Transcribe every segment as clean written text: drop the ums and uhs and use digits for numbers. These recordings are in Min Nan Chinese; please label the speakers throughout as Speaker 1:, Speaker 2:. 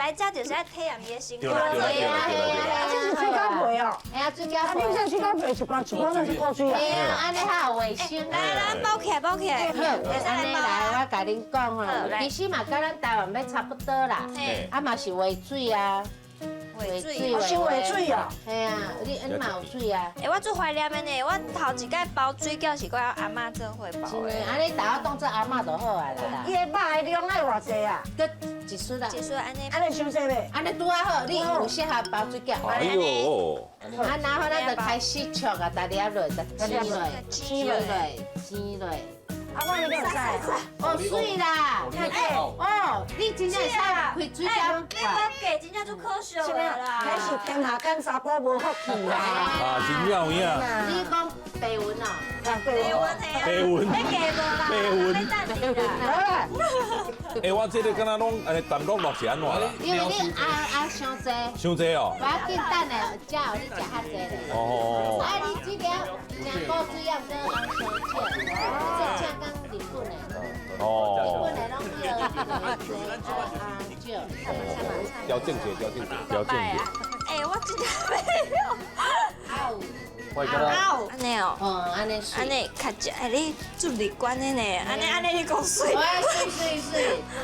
Speaker 1: 來遮就是愛體驗伊的生活。
Speaker 2: 對啦對啦對啦對啦對啦。
Speaker 3: 這是水餃皮哦。
Speaker 4: 哎呀，水餃
Speaker 3: 啊，你不是水餃皮一罐一罐，那是古水啊。
Speaker 4: 哎呀，按呢較有衛生。
Speaker 1: 來來，包起來包起來。
Speaker 4: 好，按呢來，我共恁講吼，其實嘛，佮咱台灣欲差不多啦。啊嘛是畫水啊。
Speaker 1: 畫水，
Speaker 3: 是畫水啊！
Speaker 4: 嘿啊，你嘛有水啊？
Speaker 1: 欸，我足懷念的呢，我頭一擺包水餃是我阿嬤做伙包的。
Speaker 4: 按呢，大家當做阿嬤就好啊啦。
Speaker 3: 伊的肉的量愛偌濟啊？
Speaker 4: 閣一絲啦。
Speaker 1: 一絲按呢。
Speaker 3: 按呢傷濟袂？
Speaker 4: 按呢拄仔好，你有適合包水餃。
Speaker 2: 哎呦！
Speaker 4: 啊，然後咱就開始焯啊，逐粒落，逐煎落，煎落，煎落。
Speaker 3: 啊，我你敢知？
Speaker 4: 哦，水啦！哦，你真正會使開水餃。
Speaker 1: 你講假真正足可惜的啦！
Speaker 3: 彼是天下間查埔無福氣啦！
Speaker 2: 啊，真有影。
Speaker 4: 你講白雲哦？
Speaker 3: 白雲，
Speaker 2: 白雲，
Speaker 1: 你假無啦？
Speaker 2: 白雲，
Speaker 1: 白雲。
Speaker 2: 欸，我這個敢若攏按呢淡落落是按怎啦？
Speaker 4: 因為你阿阿傷濟。
Speaker 2: 傷濟哦。
Speaker 4: 無要緊，等下才有你食較濟咧。
Speaker 2: 哦。
Speaker 4: 啊，你這粒真古水啊，毋過人傷少，這正講日本的。
Speaker 2: 哦。
Speaker 4: 日本的攏叫少。
Speaker 2: 調整者，調整者，調整者。
Speaker 1: 欸，我真正袂曉。按呢哦，
Speaker 4: 哦，按呢，
Speaker 1: 按呢較食，欸，你足樂觀的呢，按呢按呢你講媠。
Speaker 4: 媠媠媠。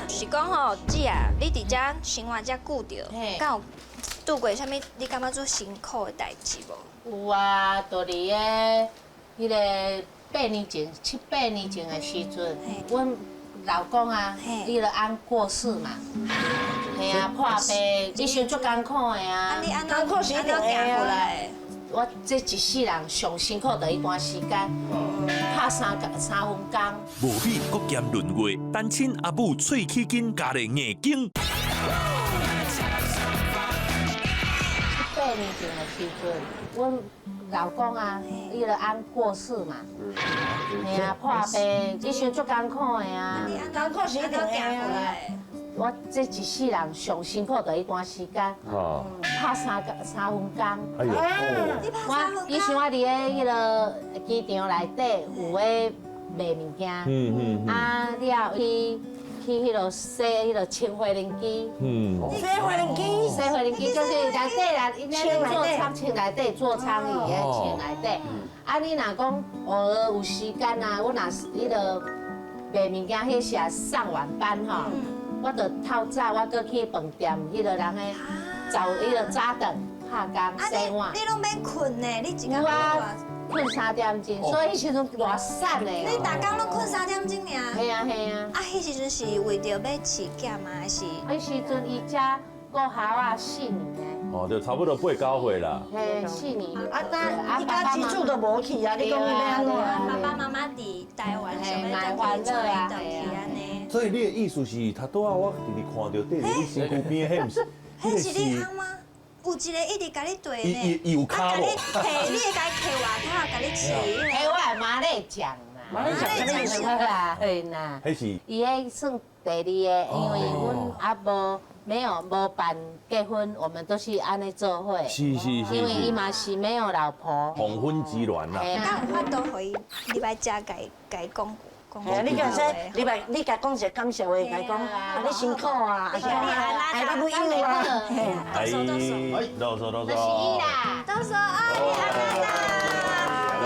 Speaker 1: 是講吼，姊啊，你佇遮生活遮久著，敢有拄過啥物？你感覺足辛苦的代誌無？
Speaker 4: 有啊，就佇个彼个8年前、七八年前的時陣，阮老公啊，伊就按過世嘛，嘿啊，破病，伊想足艱苦的啊。
Speaker 1: 你按怎艱苦是一定行過來？
Speaker 4: 我這一世人上辛苦的一段時間，拍三份工。
Speaker 5: 無米閣兼閏月，單親阿母喙齒筋咬咧硬頸。
Speaker 4: 7、8年前的時陣，阮老公啊，伊就按過世嘛，嘿啊，破病，伊想足艱苦的啊。
Speaker 3: 艱苦是一定會啊。
Speaker 4: 我這一世人上辛苦的一段時間，拍三份工。
Speaker 2: 哎呦！
Speaker 4: 我以前我佇咧彼个機場內底有咧賣物件，啊了去彼落洗彼个清灰輪機。
Speaker 3: 洗灰輪機，
Speaker 4: 洗灰輪機就是內底啦，伊咧座艙清內底座艙伊咧清內底。啊，你若講偶爾有時間啊，我若是彼个賣物件彼時上晚班吼。我就透早，我閣去飯店，彼个人咧找彼个早頓拍工洗碗。
Speaker 1: 你攏免睏呢？你一工
Speaker 4: 有啊，睏3點鐘，所以彼時陣偌瘦的。
Speaker 1: 你逐工攏睏3點鐘爾？
Speaker 4: 嘿啊嘿啊。
Speaker 1: 啊，彼時陣是為著欲飼囝嗎？還是？
Speaker 4: 彼時陣伊才顧校啊4年呢。
Speaker 2: 哦，就差不多八九歲啦。
Speaker 4: 嘿，4年。
Speaker 3: 啊，那伊家支柱都無去啊！你講伊欲按怎？
Speaker 1: 爸爸媽媽佇台灣，想欲轉去轉去按呢。
Speaker 2: 所以你的意思是，頭拄仔我直直看著綴佇你身軀邊，彼毋是？
Speaker 1: 彼是你翁嗎？有一個一直共你綴呢。
Speaker 2: 伊有跤無？
Speaker 1: 你提，你會共伊提外口，共你飼。
Speaker 4: 彼我的媽咧講啦。
Speaker 3: 媽咧講啥物
Speaker 4: 啦？嘿啦。
Speaker 2: 彼是。
Speaker 4: 伊彼算第二個，因為阮阿無沒有無辦結婚，我們都是按呢做伙。
Speaker 2: 是。
Speaker 4: 因為伊嘛是沒有老婆。
Speaker 2: 紅粉之戀啦。
Speaker 1: 敢有法度予伊入來遮共伊共伊講？
Speaker 3: 嘿，你共說，你來，你共講一個感謝話，共伊講，啊，你辛苦啊，啊，啊，你不有啊，
Speaker 2: 哎，どうぞどうぞ。
Speaker 4: 就是伊啦。
Speaker 1: どうぞ，啊，あなた，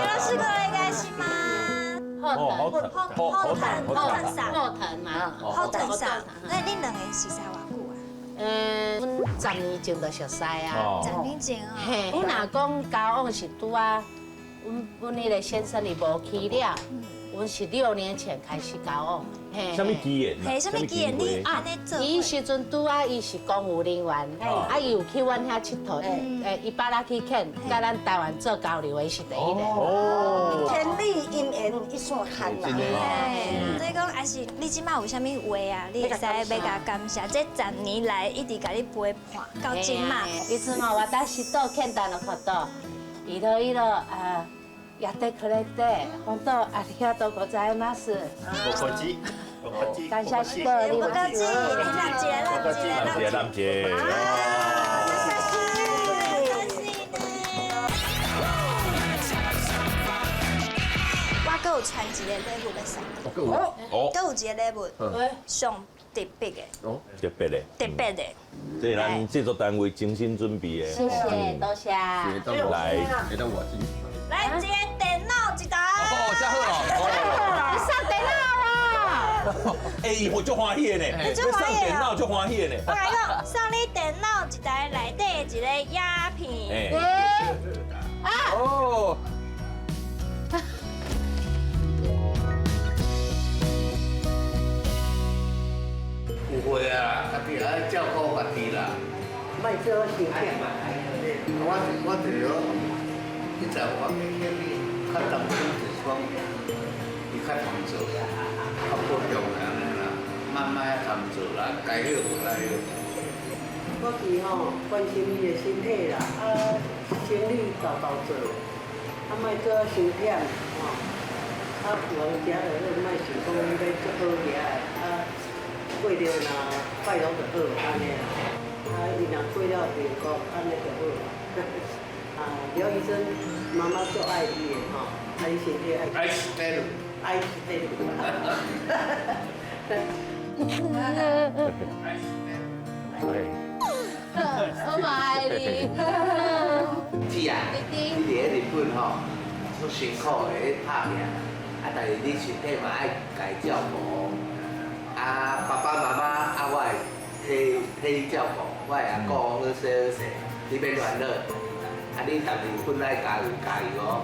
Speaker 1: よろしくお願いします。
Speaker 4: 後藤，
Speaker 1: 後後藤，後藤さん，
Speaker 4: 後藤嘛，
Speaker 1: 後藤さん。那恁兩個熟似偌久啊？
Speaker 4: 嗯，阮10年前就熟似啊。
Speaker 1: 10年前哦。
Speaker 4: 嘿，阮若講交往是拄啊，阮彼个先生伊無去了。阮是6年前開始交往，
Speaker 2: 嘿，啥物機緣？
Speaker 1: 嘿，啥物機緣？你按呢做？
Speaker 4: 伊時陣拄啊，伊是公務人員，啊，伊有去阮遐𨑨迌，欸，伊捌咱去見，佮咱台灣做交流的，伊是第一個。
Speaker 2: 哦，
Speaker 3: 天理姻緣一線牽啦。
Speaker 1: 嘿，所以講，還是你這馬有啥物話啊？你會使欲共感謝，這10年來一直共你陪伴到這馬。
Speaker 4: いつも私と健太のこといろいろ啊。やってくれて本当ありがとうございます。
Speaker 6: 不客氣，不客氣，
Speaker 4: 感謝しており
Speaker 1: 不
Speaker 4: ます。
Speaker 1: 客氣，攬一個，攬一個，
Speaker 2: 攬一個，攬一個。
Speaker 1: 我閣有傳一個禮物欲送你，閣有一個禮物，上特別的，
Speaker 2: 哦，特別的，
Speaker 1: 特別的。
Speaker 2: 這是咱製作單位精心準備的。
Speaker 4: 謝謝，多謝。
Speaker 2: 來，
Speaker 1: 來一個電腦一台。
Speaker 7: 哦，這好
Speaker 4: 你送電腦啊！
Speaker 2: 欸，伊會足歡喜的呢，欲送電腦足歡喜的呢。
Speaker 1: 我共你講，送你電腦一台，內底一個鴉片。
Speaker 4: 啊！
Speaker 7: 哦。
Speaker 8: 有會啊，家己愛照顧家己啦。
Speaker 3: 莫做傷忝。
Speaker 8: 我就是講，你知我你較擔心就是講，伊較通做，較保重按呢啦，慢慢通做啦，該歇無愛歇。
Speaker 9: 我是吼關心伊的身體啦，啊，心理沓沓做，啊，莫做傷忝吼，啊，有閒食就好，莫想講欲足好食的，啊，過著若快樂就好，按呢啦。啊，伊若過了幸福，按呢就好啦。啊，廖醫生，媽媽足愛你的吼，啊，你身體愛。
Speaker 8: 愛してる。
Speaker 9: 愛してる。
Speaker 4: 我嘛愛你。
Speaker 8: 姐啊，你佇咧日本吼，足辛苦的咧拍拚，啊，但是你身體嘛愛家照顧，啊，爸爸媽媽啊，我會替替你照顧，我會阿顧好勢好勢，你免煩惱。啊，你逐日本愛加油加油哦。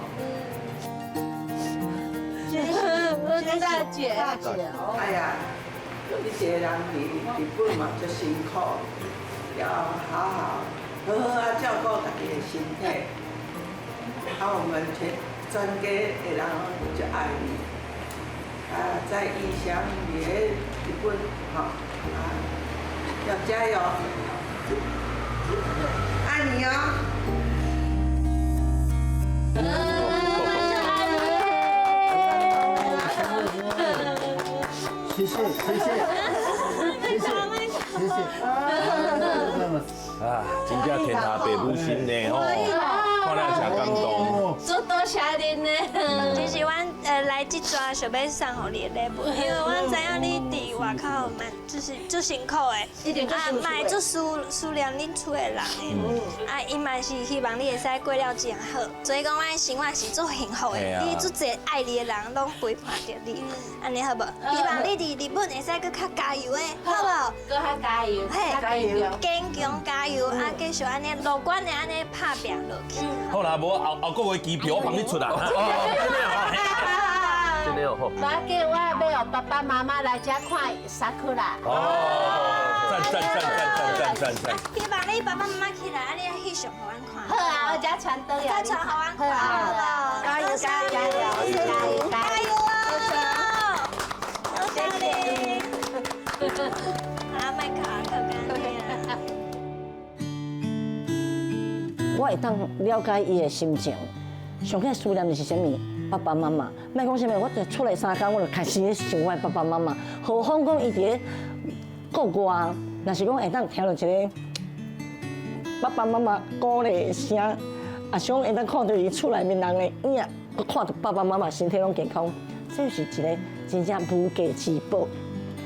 Speaker 4: 大姐，
Speaker 9: 大姐，哎呀，你一個人佇日本嘛足辛苦，要好好好好啊照顧家己的身體。啊，我們全全家的人攏足愛你。啊，在異鄉佇咧日本吼，啊，要加油，愛你哦。
Speaker 6: 謝謝謝謝謝謝謝謝。
Speaker 2: 啊，真正天下父母心呢吼，看了誠感動。
Speaker 4: 足多謝恁呢。
Speaker 1: 其實阮來這逝想欲送予你的禮物，因為阮知影你佇外口嘛，就是足辛苦的，啊，嘛會足思思念恁厝的人的，啊，伊嘛是希望你會使過了真好，所以講阮生活是足幸福的，你足濟愛你的人攏陪伴著你，按呢好無？希望你佇日本會使閣較加油的，好無？
Speaker 4: 閣較加油，
Speaker 1: 嘿，堅強加油，啊，繼續按呢樂觀的按呢拍拚落去。
Speaker 2: 好啦，無後後個月機票我幫你出啦。真的哦，好。
Speaker 4: 無要緊，我欲予爸爸媽媽來遮看 Sakura。
Speaker 2: 哦，讚讚讚讚讚讚讚。
Speaker 1: 希望你爸爸媽媽起來，啊，你翕相予阮看。
Speaker 4: 好啊，我遮傳轉來。
Speaker 1: 再傳予阮看，好無？
Speaker 3: 加油加油
Speaker 4: 加油
Speaker 1: 加油哦！多謝你。啊，莫哭啊，哭干啊。
Speaker 3: 我會當了解伊的心情，上起思念的是啥物？爸爸媽媽，莫講啥物，我就出來三工，我就開始咧想我的爸爸媽媽。何況講伊佇咧國外，若是講會當聽著一个爸爸媽媽鼓勵的聲，也是講會當看著伊厝內面人的影，閣看著爸爸媽媽身體攏健康，這是一個真正無價之寶。